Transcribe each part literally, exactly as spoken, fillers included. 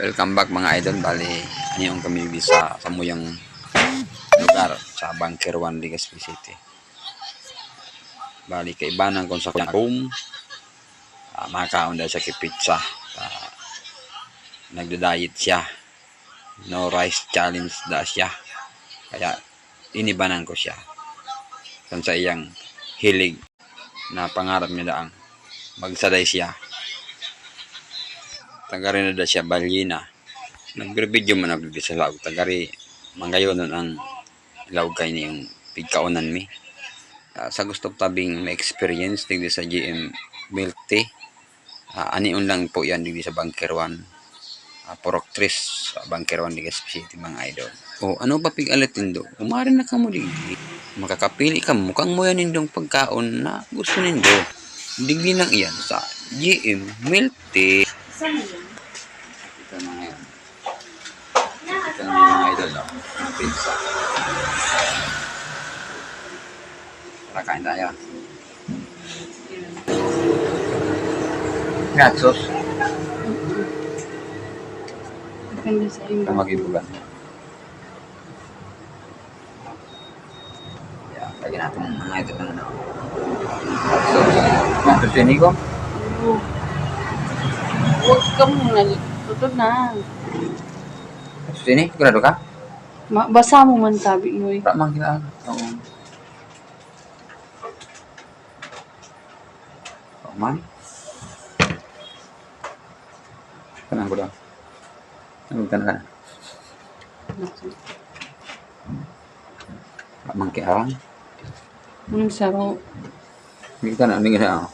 Welcome back, mga idol. Bali, ano yung kami sa samuyang lugar sa Bunker One, Legazpi City. Bali, kaibanan kung sa kuyang room, ah, makaon daw siya ki pizza. Ah, nagda-diet siya. No rice challenge da siya. Kaya, inibanan ko siya. Kan sa iyang hilig na pangarap niya daang magsaday siya. Tagari na da siya, Balyena. Nagre-video man ako di sa laog. Tagari, manggayonon ang laog kay niyang pigkaonan mi. Ah, sa gusto tabing ma-experience digdi sa G M Milk Tea, ah, anion lang po yan digdi sa Bunker One. Ah, Purok Tres, sa Bunker One, Legazpi City, mga idol. O, ano pa pig-alit nindo? Kumari na kamo digdi. Makakapili kamo kang muya nindong pagkaon na gusto nindo. Digdi lang iyan sa G M Milk Tea. Saan yun? Ito na ngayon. Ito na yung mga idol, no? Ang pizza. Tara, kain tayo. Nachos. Depende sa imo. Ito mag-ibugan. Yan, lagyan natin ng mga ito ng ano. So, yan, susini ko. Oo. Huwag ka muna. Tutod na. Susini, sigurado ka? Ma-, basa mo man tabi mo eh. Wala man kailangan. Oo. Wala man. Kanang ko daw. Ano ka na? Wala man kailangan. Ang saro. Hindi ka na, hindi ka na.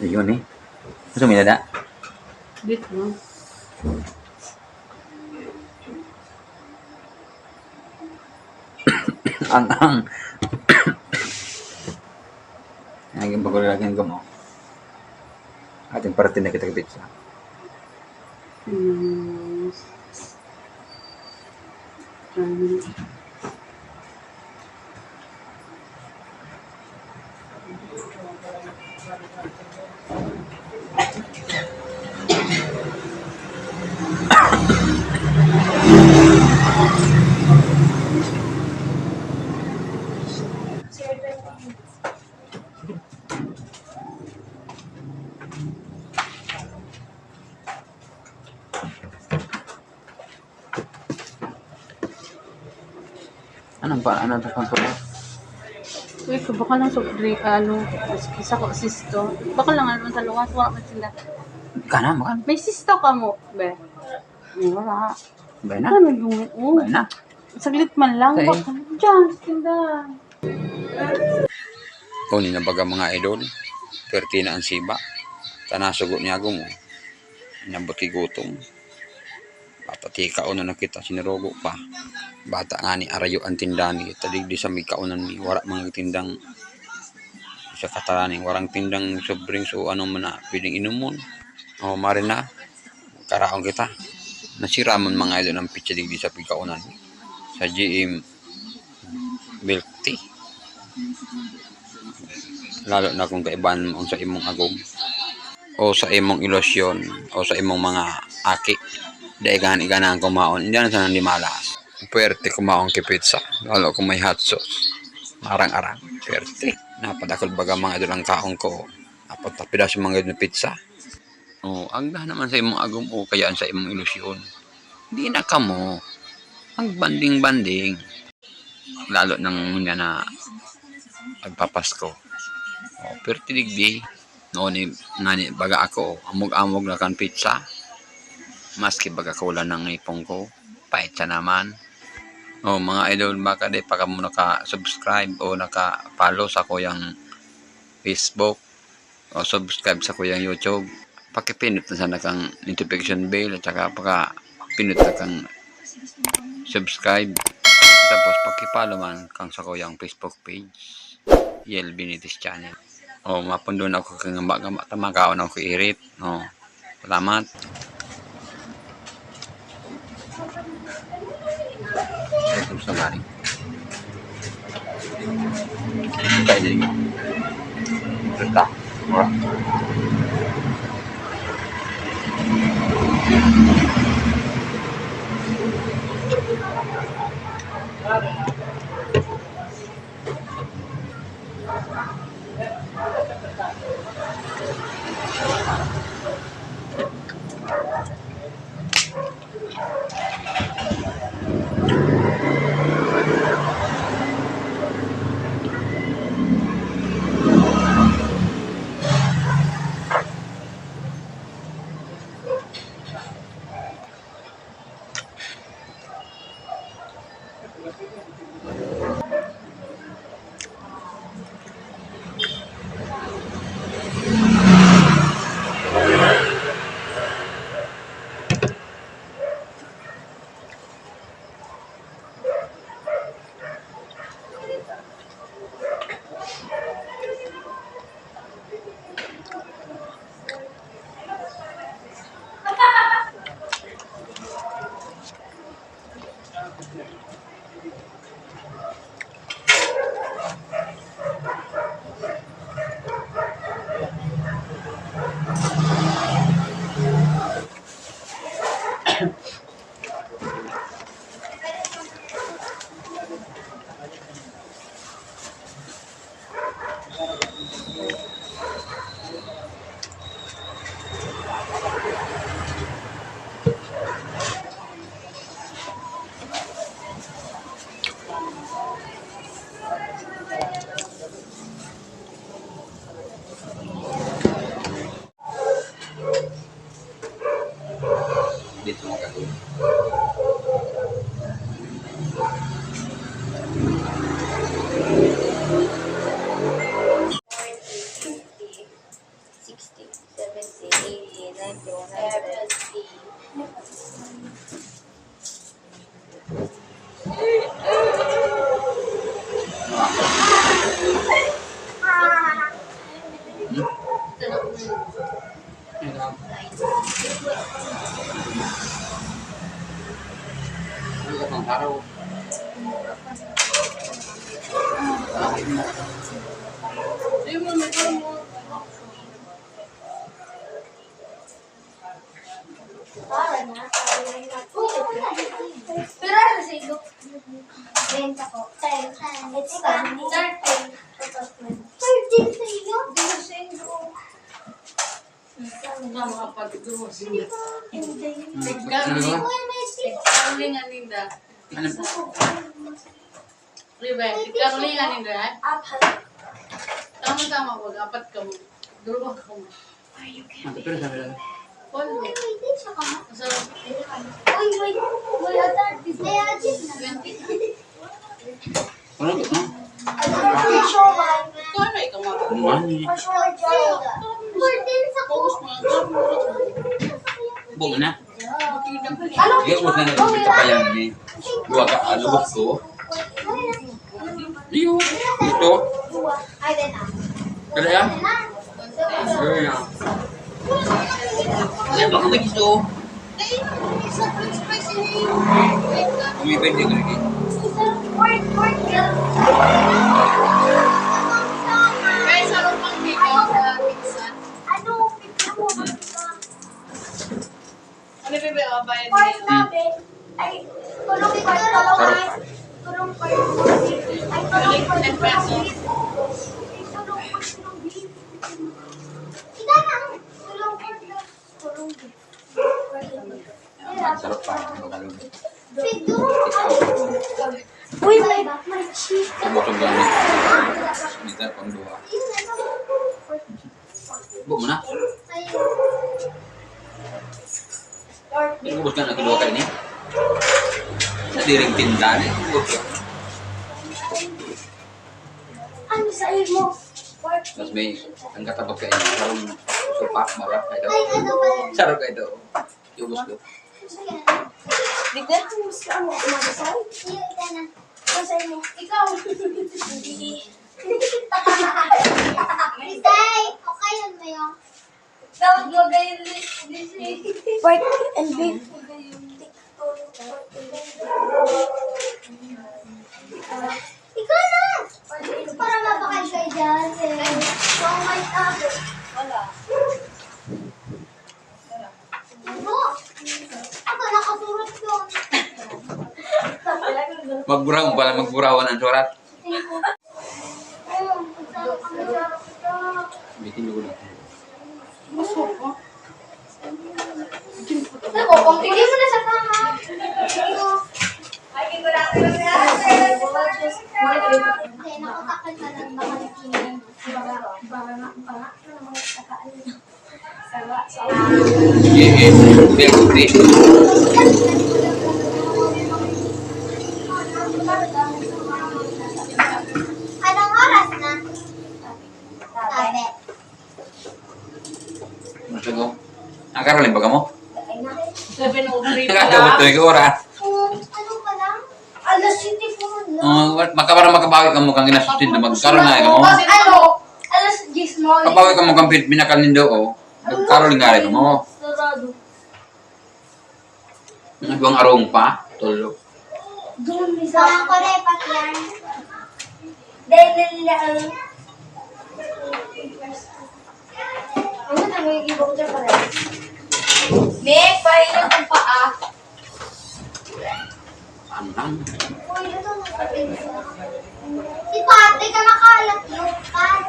Ayun eh. Gusto mo yung dada? Dito. Ang, ang. Ang yung bagulagin ko mo. Ating parte na kita kapit sa. Hmm. Anong pa, ano pa, pa, pa? Uy, baka lang soft drink, ano, isa ko, sisto. Baka lang, ano, sa luwas, wala man sila. Ka na, baka. May sisto ka mo, be? Ay, wala. Bay na. Ano yung, oh? Bay na. Saglit man lang, Sa baka, diyan, sa tindahan. Kunin na baga, mga idol. Pwerte na ang siba. Tana, sugo niya, agom, oh. Inabot ki gutom. Patatikaon na na kita, sinurugo pa. Bata nga ni arayo ang tindahan ni kita, digdi sa may kaonan ni, wala mga tindang sa kataraning, warang tindang soft drinks o ano man na pwedeng inumon. O, mari na, karaon kita. Nasira man, mga idol, ang pitsa digdi sa pagkaonan. Sa G M Milk Tea. Lalo na kung kaibahan mo ang sa imong agom, o sa imong ilusyon, o sa imong mga aki. Dai gani ganahan kumaon, hindi na sana di malas. Pwerte kumaon ki pizza, lalo kung may hot sauce. Marang-arang, pwerte. Napadakol baga, mga idol, ang kaon ko. Apat na piraso mga idol na pizza. O, agda naman sa imong agom o kaya sa imong ilusyon. Di na kamo magbanding-banding. Lalo nang ngunyan na nagpapasko. O, pero tidigdi, noon ni, ngani, baga ako, amog-amog na kan pizza. Maski baga ko wala nang ngipon ko, pait siya naman. O, mga idol, baka di pa kamo naka-subscribe o naka-follow sa kuyang Facebook, o subscribe sa kuyang YouTube, pakipindot na sana kang notification bell at saka pakapindot na kang subscribe. Tapos paki-follow man kang sa kuyang Facebook page, Yel Benitez Channel. O, mapundo na ako kang gama-gama, ta makaon ako irit. O, salamat. Ito sa mari. Ito, ito, ito. Ito, ito. Dito mo gagawin. Sixty, seventy, eighty, ninety, one hundred. Para na, para na. Pero ano sa ilo? Benta ko. Ten. It's ten. Thirteen. Thirteen sa iyo? Di na sa ilo. Tama ka pa, siguro. Hindi. Ano ba? Ikaw, Linda. Ano? Di ba? Ikaw, Linda, yan? Apat. Tama-tama ko, apat ka mo. Dalawa ka mo. Ang pipira sa nila. Walo. Ay, hindi siya ka mo. Sa Uy, wait. Wala, thirty. Kaya, check na. Twenty. Wala ko, no? Ano, siomai? Ikaw na, ikaw nga. Ano nga ni? Siomai, siomai. Fourteen sa Paus mga gamura. Buo na. Ano? Di, ubos na natin sa kayan ni. Duwa ka, ah, lubos ko. Iyo, ito. Kada yan? Ano yan? Ano ba kami gusto? Kung may pwede ko rin. Guys, sarong pang bitaw sa pizza. Ano? Ano, bebe, oh, bayad Part niya. Namin, ay, tulong part, tulong part. Tulong part. Ay, tulong part, tulong part. Ay, tulong part, tulong part. Ikaw na, tulong part, tulong part. Sarap pa, ano ka, Lord? Siguro, Uy, may, may cheese. Ang bukod lang. Minsan pang duha. Buo mo na. Ubos na, nagluwa kayo ni. Sa diring tindahan eh. Ubos na. Ano sa imo? Mas may, ang katabak kayo. Sarong supak, marak kayo. Sarong kayo. Ubos ko. Di ka? Ano sa imo? Ano sa imo? Ikaw. Hindi. Isay, okay yun ba yun? Tawag mo kayo ni, ni si Pork and beef. Ikaw na! Para mapakay kayo dyan, eh. Oh my God. Wala. Ano? Aba, nakasurot yun. Magburaw pala, magburawan ang surat. Bitin ko na. Hindi mo na sa kama. Ay, hindi ko na ako yung Kaya nakutakal ka lang baka nakikinig. Baka, baka nga, baka, ano, mga takaan. Sige, sige. Pero, Anong oras na? Sabi. Masago. Ang karalin ba kamo? Seven oh three pa lang. Nakakabot na yung oras. Ano pa lang? Alas siyete po na. Oh, makaparang makabawi kamo kang ginasusin na magkaroon na kamo. Ano? Alas diyes mo. Kabawi kamo kang pin-, pinakal nindo, oh. Nagkaroon nga rin mo. Sarado. Nagwang arong pa, tulo. Doon, Lisa. Mga kurepat yan. Dahil nila ang Ano na, may ibang siya pa rin. Nick, pahinga kong paa. Ano lang? Uy, ito na sa pinsa. Si Pate ka makalat yung pad.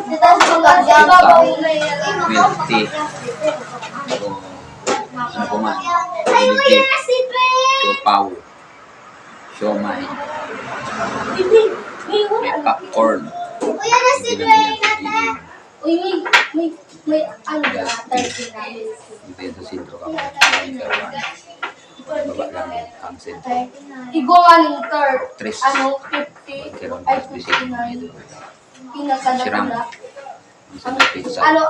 Ito na, Twenty. O, ano ko man. Ay, uy, yan na si Dre! Siopaw. Siomai. May popcorn. Uy, yan na si Dre, ate. Uy, may, may, may, ano, thirty na. Dito sa sentro ka, baba lang ang sentro. Igo nga ning third. Tres. Ano, fifty, ay, fifty-nine. Pinakadakula. Ang sa pizza. Ano,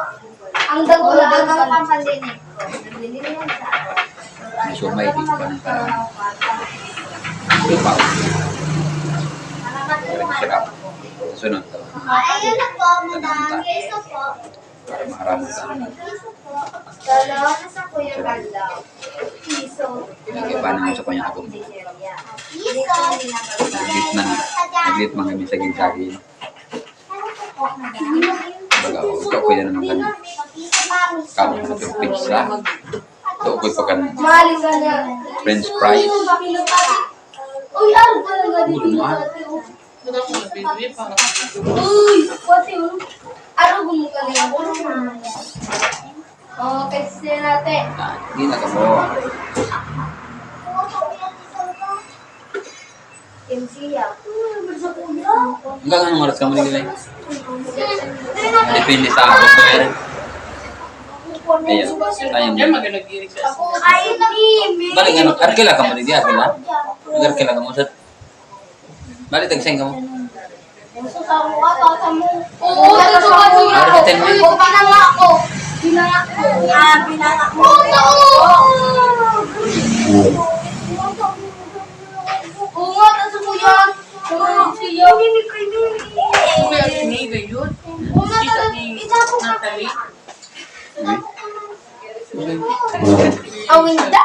ang dakula, ang dakula. May siomay, di ko pa nagkaroon. Ito pa. Sarap. Sunod to. Ayun na po, madam. Iso po. Para maharap sa amin. Iso po. Dalawa na sa Kuya Carlo. Iso. Nagkipa naman sa kanya ako. Iso. Naglit man. Naglit man kami sa gintagi. Baga, ito ko yan naman ganun. Kami na itong pizza. Ito ko pa kan French fries. Uy, ano ka lang nga dito? Uy, pati yun. Ano mo ka lang? Oh, kasi natin. Ah, hindi na kamo. Hanggang anong oras ka manigilay? Depende sa abot mo yan. Ayan. Ayan. Balik ano, arkila ka manigilay, arkila? Nag-arkila ka mo, sir? Balik, tagsayin ka mo. Oo, totoo ba niya? Ano sa ten? Uy, pinanga ako. Pinanga ko. Ah, pinanga ko. Oo, totoo. Oo nga, kaso ko yan. Siya. Kuya, ni Gayon. Una talaga, itapon ka. Natalie. Awinda.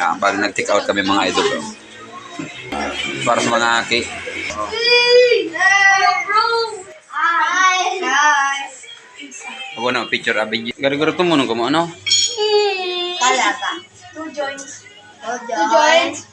Yan, bali nag-take out kami, mga idol, oh. Para sa mga aki. Hi! Hi! Ako na, picture, abin. Garo-garo, tumunong ka mo, ano? Kala pa. Two joints. Two joints.